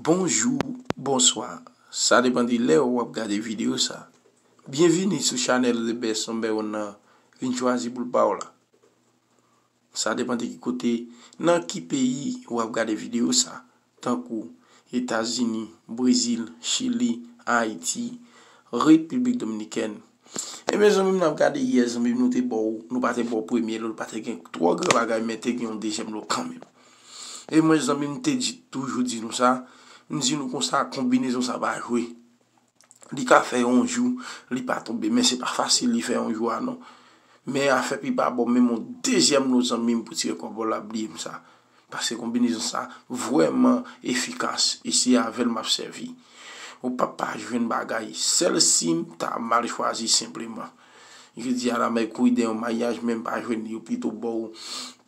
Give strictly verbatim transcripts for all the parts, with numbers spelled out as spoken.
Bonjou, bonswa. Sa depann de lè w ap gade videyo sa. Byenvini sou chanèl The Best Number One nan. Vin chwazi boul pa w la. Sa depann de ki kote, nan ki peyi w ap gade videyo sa, tankou Etazini, Brezil, Chili, Ayiti, Repiblik Dominikèn. Ebyen, zanmi m, n ap gade yè, zanmi m, nou te ba w, nou pa te ba w premye lo, nou pa te gen twò gran bagay, men te gen yon dezyèm lo kanmenm. E mwen, zanmi m, te di, toujou di nou sa, m di nou konsa, konbinezon sa pa jwe. Li ka fè yon jou, li pa tonbe, men se pa fasil li fè yon jou a non. Men afè pi pa bon, menm yon dezyèm lo, zanmi m, pou tire kòb la, bliye m sa. Paske konbinezon sa vrèman efikas, e se avè l m ap sèvi. Ou p ap pa jwenn bagay, sèl si m ta mal chwazi senpleman. Jodi a la, m al kouri dèyè yon maryaj, men m pa jwenn li, yo pito ba w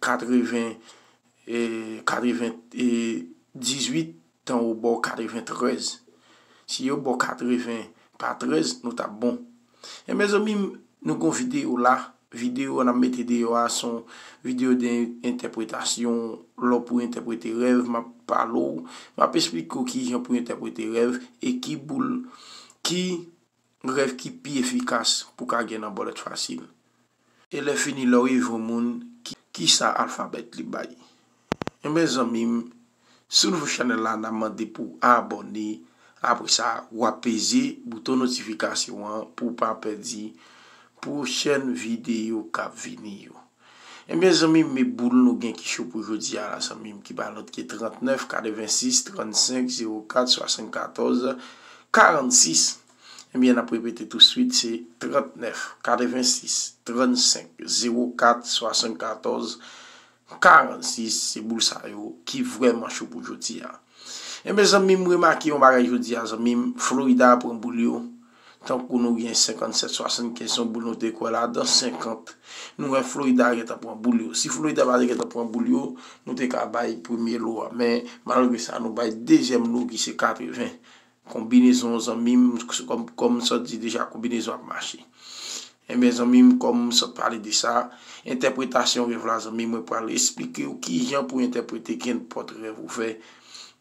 katreven, e, katreven, e, dizuit, tan yo ba w katreventrèz. Si yo ba w katreven pa trèz, nou t ap bon. Ebyen, zanmi m, nou gen yon videyo la. Videyo a n ap mete deyò a, se yon videyo de entèpretasyon, lè w pou entèprete rèv, m ap pale w, m ap esplike w kijan pou entèprete rèv, e ki boul, ki rèv ki pi efikas pou ka gen nan bòlèt fasil. E lè fini, lè w rive yon moun, ki, kisa alfabèt li bay. Ebyen, zanmi m, si w nouvo chanèl la, n a mande pou w abòne. Apre sa, w a peze bouton notifikasyon an pou w pa pèdi pwochèn videyo k ap vini yo. Ebyen, zanmi m, men boul nou gen ki cho pou jodi a la, zanmi m, ki pa lòt ke trannèf, katrevensis, trannsenk, zewo kat, swasannkatòz, karannsis. Ebyen, n ap repete touswit, se trannèf, katrevensis, trannsenk, zewo kat, swasannkatòz, karannsis, se boul sa yo ki vrèman cho pou jodi a. Ebyen, zanmi m, remake yon bagay jodi a, zanmi m, Florida pran boul yo. Tankou nou gen senkannsèt swasannkenz, se yon boul nou te kwè ladan, senkant. Nou wè Florida gentan pran boul yo. Si Florida pa te gentan pran boul yo, nou te ka bay premye lo a. Men, malgre sa, nou bay dezyèm lo ki se katreven. Konbinezon, zanmi m, kòm, kòm m sot di deja, konbinezon ap mache. Ebyen, zanmi m, kòm m sot pale de sa, entèpretasyon rèv la, zanmi m, mwen pral esplike w kijan pou entèprete kenpòt rèv ou fè.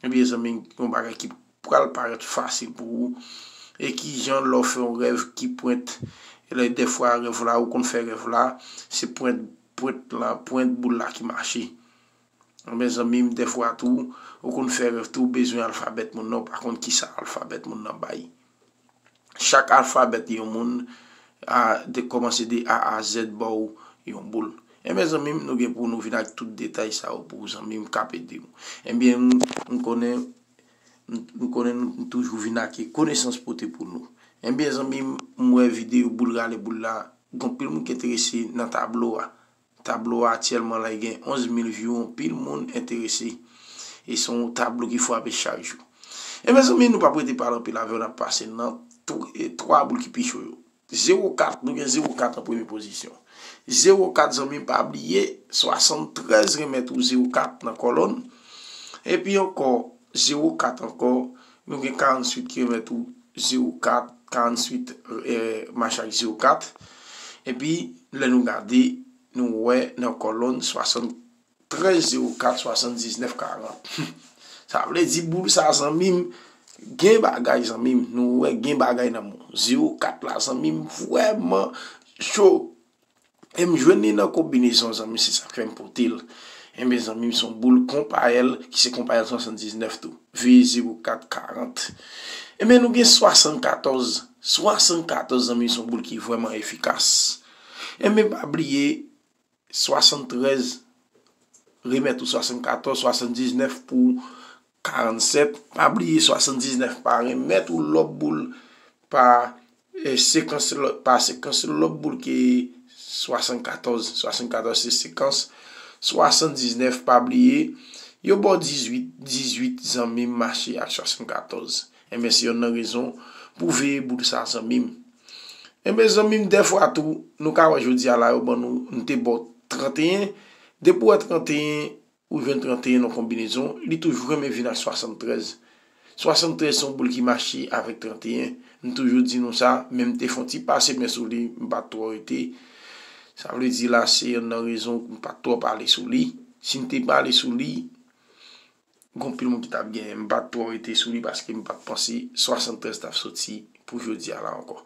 Ebyen, zanmi m, yon bagay ki pral parèt fasil pou ou. E kijan lè w fè yon rèv ki pwent, e lè dèfwa rèv la, ou konn fè rèv la, se pwent, pwent la, pwent boul la ki mache. Ebyen, zanmi m, dèfwa tou, ou konn fè rèv tou, ou bezwen alfabèt moun nan, ou pa konn kisa alfabèt moun nan bay. Chak alfabèt yon moun, a, de, kòmanse de A a Z, ba w yon boul. Ebyen, zanmi m, nou gen pou nou vin ak tout detay sa yo pou ou, zanmi m, k ap ede w. Ebyen, m, m konnen, m, m konnen nou toujou vin ak konesans pote pou nou. Ebyen, zanmi m, m wè videyo boul rale boul la, gen anpil moun ki enterese nan tablo a. Tablo a aktyèlman la, li gen onz mil view, anpil moun enterese. E se yon tablo ki frape chak jou. E mezanmi, nou p ap rete pale anpil avè w, n ap pase nan tw-, e twa boul ki pi cho yo. Zewo kat, nou gen zewo kat an premye pozisyon. Zewo kat, zanmi, pa bliye, swasanntrèz remèt ou zewo kat nan kòlòn. Epi ankò, zewo kat ankò, nou gen karannwit ki remèt ou zewo kat, karannwit, eh, mache ak zewo kat. Epi, lè nou gade, nou wè nan kòlòn swasanntrèz zewo kat, swasanndiznèf karant. Sa vle di boul sa, zanmi m, gen bagay, zanmi m. Nou wè gen bagay nan men w. Zewo kat la, zanmi m, vrèman cho. E m jwenn li nan konbinezon, zanmi, se sa k fè m pote l. Ebyen, zanmi m, se yon boul konpayèl, ki se konpayèl swasanndiznèf tou. V zewo kat karant. Ebyen, nou gen swasannkatòz. Swasannkatòz, zanmi, se yon boul ki vrèman efikas. Ebyen, pa bliye, swasanntrèz remèt ou swasannkatòz, swasanndiznèf pou karannsèt. Pa bliye, swasanndiznèf pa remèt ou lòt boul pa, eh, sekans lòt, pa sekans lòt boul ke swasannkatòz. Swasannkatòz se sekans. Swasanndiznèf, pa bliye, yo ba w dizuit, dizuit, zanmi m, mache ak swasannkatòz. Ebyen, se yonn nan rezon pou veye boul sa, zanmi m. Ebyen, zanmi m, dèfwa tou, nou ka wè jodi a la, yo ban nou, nou te ba w tranteyen. Depi w wè tranteyen, ou jwenn tranteyen nan konbinezon, li toujou renmen vin ak swasanntrèz. Swasanntrèz se yon boul ki mache avèk tranteyen. M toujou di nou sa, men m te fè yon ti pase men sou li, m pa t twò rete. Sa vle di la, se yonn nan rezon m pa t twò pale sou li. Si m te pale sou li, Gon pil moun ki t ap genyen. M pa t twò rete sou li paske m pa t panse swasanntrèz t ap soti pou jodi a la ankò.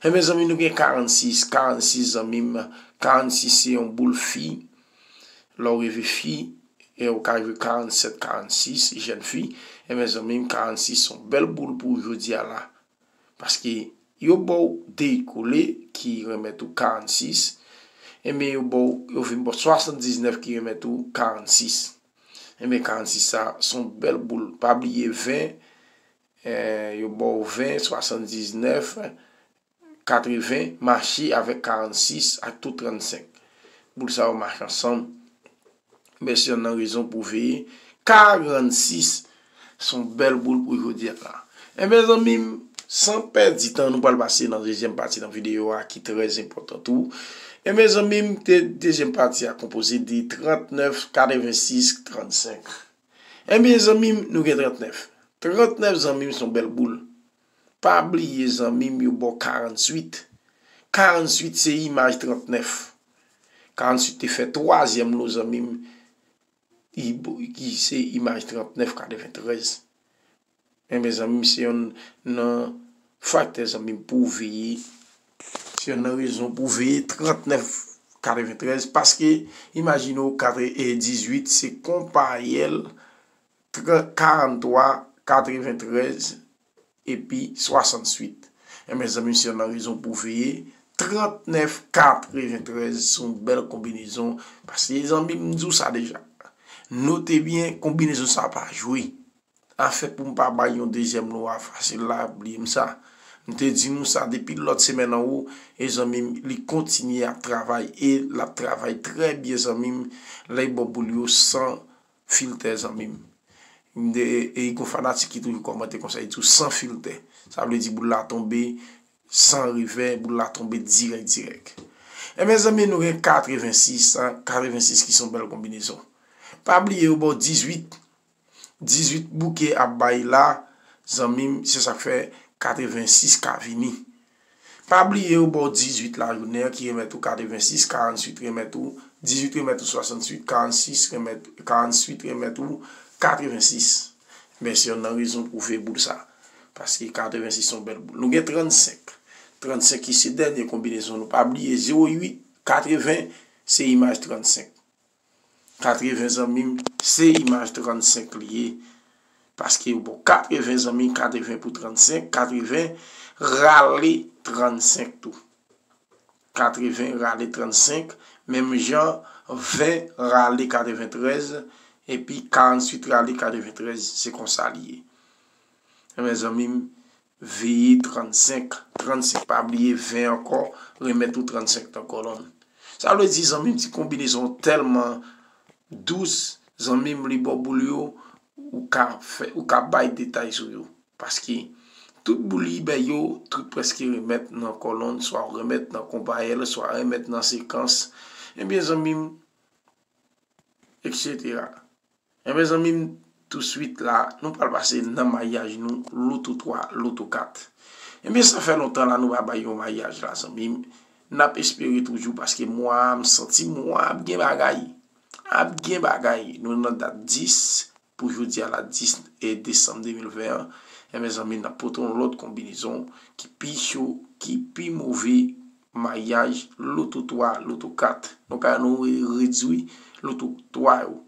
Enben, zanmi, nou gen karannsis, karannsis, zanmi m, karannsis se yon boul fi. Lè w rive fi, e ou ka rive karannsèt, karannsis, jèn fi. Enben, zanmi m, karannsis se yon bèl boul pou jodi a la. Paske yo ba w de kole ki remèt ou karannsis, enben, yo ba w, yo vin ba w swasanndiznèf ki remèt ou karannsis. Enben, karannsis sa, se yon bèl boul. Pa bliye ven, eh, yo ba w ven, swasanndiznèf, katreven, mache avèk karannsis ak tout trannsenk. Boul sa yo mache ansanm. Men se youn nan rezon pou veye. Karannsis se yon bèl boul pou jodi a la. Enben, zanmi m, san pèdi tan, nou pral pase nan dezyèm pati nan videyo a ki trè enpòtan tou. Enben, zanmi m, te, dezyèm pati a konpoze de trannèf, katrevensis, trannsenk. Enben, zanmi m, nou gen trannèf. Trannèf, zanmi m, se yon bèl boul. Pa bliye, zanmi m, yo ba w karannwit. Karannwit se imaj trannèf. Karannwit te fè twazyèm lo, zanmi m, ki, ki se imaj trannèf katreventrèz. Enben, zanmi m, se youn nan faktè, zanmi m, pou w veye. Se youn nan rezon pou w veye trannèf katreventrèz, paske imajine w, katre-, e, dizuit se konpayèl tran-, karanntwa, katreventrèz epi swasannwit. Enben, zanmi m, se youn nan rezon pou w veye trannèf katreventrèz, se yon bèl konbinezon. Paske, zanmi m, m di w sa deja. Note byen, konbinezon sa pa jwe. Afè pou m pa bay yon dezyèm lo a fasil la, bliye m sa. M te di nou sa depi lòt semèn anwo, e zanmi m, li kontinye ap travay, e l ap travay trè byen, zanmi m, lè y ba w boul yo san filtè, zanmi m. M de, e gon fanatik ki toujou kòmante konsa, li di w san filtè. Sa vle di boul la tonbe san revè, boul la tonbe dirèk, dirèk. Enben, zanmi, nou gen katrevensis, katrevensis ki se yon bèl konbinezon. Pa bliye, yo ba w dizuit. Dizuit bouke ap bay la, zanmi m, se sa k fè katrevensis ka vini. Pa bliye, yo ba w dizuit lajounen an ki remèt ou katrevensis, karannwit remèt ou, dizuit remèt ou swasannwit, karannsis remèt, karannwit remèt ou katrevensis. Men se youn nan rezon pou w veye boul sa. Paske katrevensis se yon bèl boul. Nou gen trannsenk. Trannsenk ki se dènye konbinezon nou. Pa bliye, zewo uit, katreven, se imaj trannsenk. Katreven, zanmi m, se imaj trannsenk li ye. Paske, bon, katreven, zanmi, katreven pou trannsenk, katreven rale trannsenk tou. Katreven rale trannsenk, menm jan ven rale katreventrèz, epi karannwit rale katreventrèz, se konsa li ye. Enben, zanmi m, veye trannsenk, trannsenk, pa bliye ven ankò, remèt ou trannsenk nan kòlonn. Sa vle di, zanmi m, ti konbinezon tèlman dous, zanmi m, li ba w boul yo, ou ka fè, ou ka bay detay sou yo. Paske tout boul li bay yo, tout prèske remèt nan kòlonn, swa remèt nan konpayèl, swa remèt nan sekans. Ebyen, zanmi m, etsetera. Enben, zanmi m, touswit la, nou pral pase nan maryaj nou, loto twa, loto kat. Ebyen, sa fè lontan la, nou pa bay yon maryaj la, zanmi m. N ap espere toujou, paske mwa a, m santi mwa a ap gen bagay. Ap gen bagay. Nou nan dat dis, pou jodi a la, dis e desanm de mil ven an. Enben, zanmi, n ap pote yon lòt konbinezon ki pi cho, ki pi move, maryaj, loto twa, loto kat. Nou ka nou re-, redwi loto twa yo.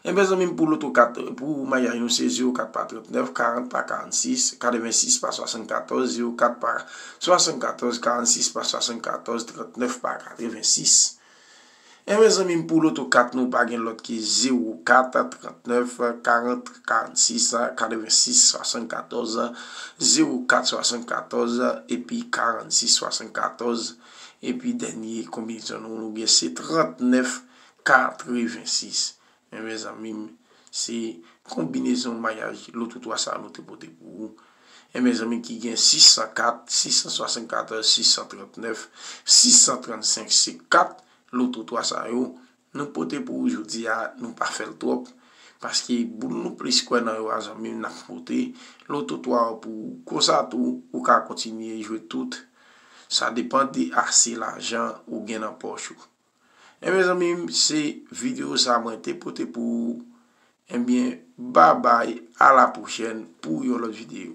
Enben, zanmi m, pou loto kat, pou maryaj nou, se zewo kat pa trannèf, karant pa karannsis, katrevensis pa swasannkatòz, zewo kat pa swasannkatòz, karannsis pa swasannkatòz, trannèf pa katrevensis. Enben, zanmi m, pou loto kat nou, pa gen lòt ke zewo kat, trannèf, karant, karannsis, katrevensis, swasannkatòz, zewo kat swasannkatòz, epi karannsis swasannkatòz, epi dènye konbinezon nou, nou gen se trannèf katrevensis. Enben, zanmi m, se konbinezon maryaj loto twa sa a nou te pote pou ou. Enben, zanmi, ki gen sis san kat, sis san swasannkatòz, sis san trannèf, sis san trannsenk, se kat loto twa sa yo nou pote pou ou jodi a, nou pa fè l twòp, paske boul nou plis kwè nan yo a, zanmi m, n ap pote loto twa pou ou. Konsa tou, ou ka kontinye jwe tout. Sa depann de ase lajan ou gen nan pòch ou. Enben, zanmi m, se videyo sa mwen te pote pou ou. Ebyen, babay, a la pwochèn pou yon lòt videyo.